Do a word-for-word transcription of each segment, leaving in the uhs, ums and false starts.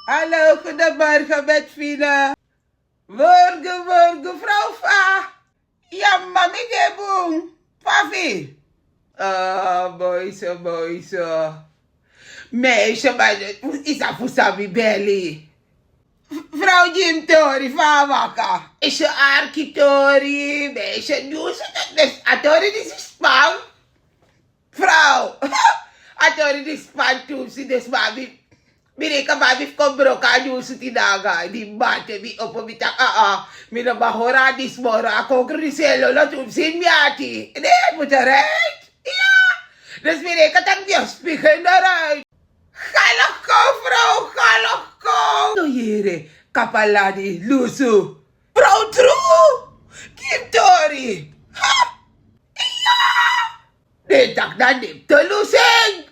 Hallo, goedemorgen met Fine. Morgen, morgen, vrouw Fa. Ya, mami de bun. Fafi. Ah, boy, so, boy, so. Meisje, maar is dat voor Sabi Belly? Vrouw Jim Tori, fa waka. Is je arki Tori, meisje, dus, dus, a Tori, dit is spam. Vrouw, a Tori di span tu, si den sma abi. Mi reken mami fu kon broko a nyunsu tide nanga di mate mi opo mi taki, aa, mi no man hori a disi moro, a konkru disi e lolo tu, mi si ini mi ati. Ne, mi mutu ret. Iya. Dus mi reken taki mi o spik en eruit. Galg kon, vrouw, galg kon. No yere, kapaladi, lusu. Vrouw tru. Kim Tori. Ha. Iya. Den taki na den te lusu en.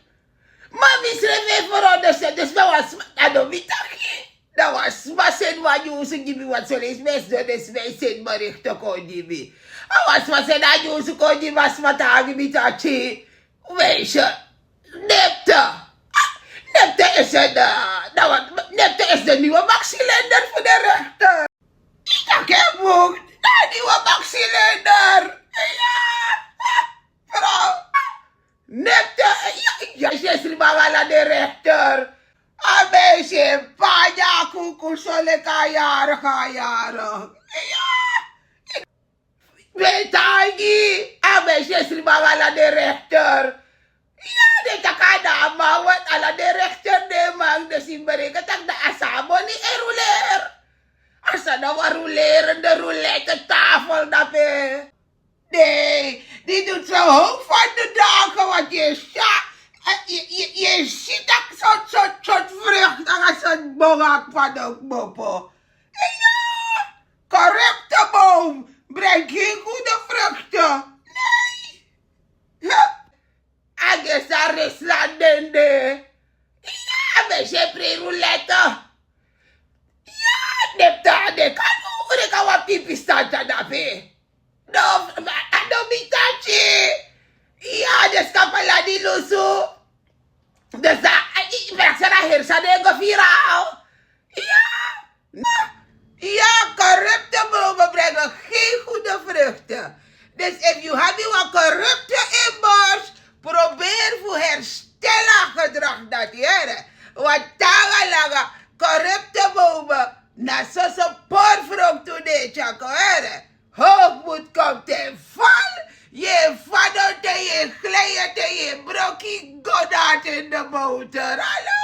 Ma mi srefi e ferondro se, dus mi wan sma, a no mi taki. Na wan sma seni wan nyunsu gi mi, want soleisi mi e sidon, den sma e seni berichten kon gi mi. A wan sma seni a nyunsu kon gi mi, a sma taigi mi taki, meisje, nepte. Ah, nepte is een, eh, na wan, nepte is de nieuwe Maxi Linder voor de rechter. Taki e bun, na a nieuwe Maxi Linder. Iya. Vrouw. Nepte, ya, ya, sesri mama na de rechter. A meisje panya kuku so leki a yari, a yari. Ya. Mi e taigi, a meisje sri mama na de rechter. Ya, den taki a na a man, want ala den rechter, den man, den si bereken taki na a sa a moni e ruler. A sa na wan rulerende roulettetafel dape. Nee, die doet zo hoog van de daken, want je, sha, eh, je, je, je ziet dat soort, soort, soort vrucht, dat soort bongak van de bopo. Ja, corrupte boom brengt geen goede vruchten. Nee. Ja. A gesi a Rusland den de. Ya, mi e si en prei roulette. Ya, nepte a de kan, unu kan wan pipi santa dape. No, a no mi taki. Ya, den skapaladi lusu. Dus a, i, i, prakseri a heri san den go viral. Ya. Ja, corrupte bomen brengen geen goede vruchten. Dus if you have wan corrupte inborst, probeer fu herstel a gedrag dati, here. Want te langa corrupte bomen, na soso porfrong tu de tyako, here. Hoogmoed komt ten val. Ye fadon te, ye glijden te, ye broki go dati in de motor. Hallo?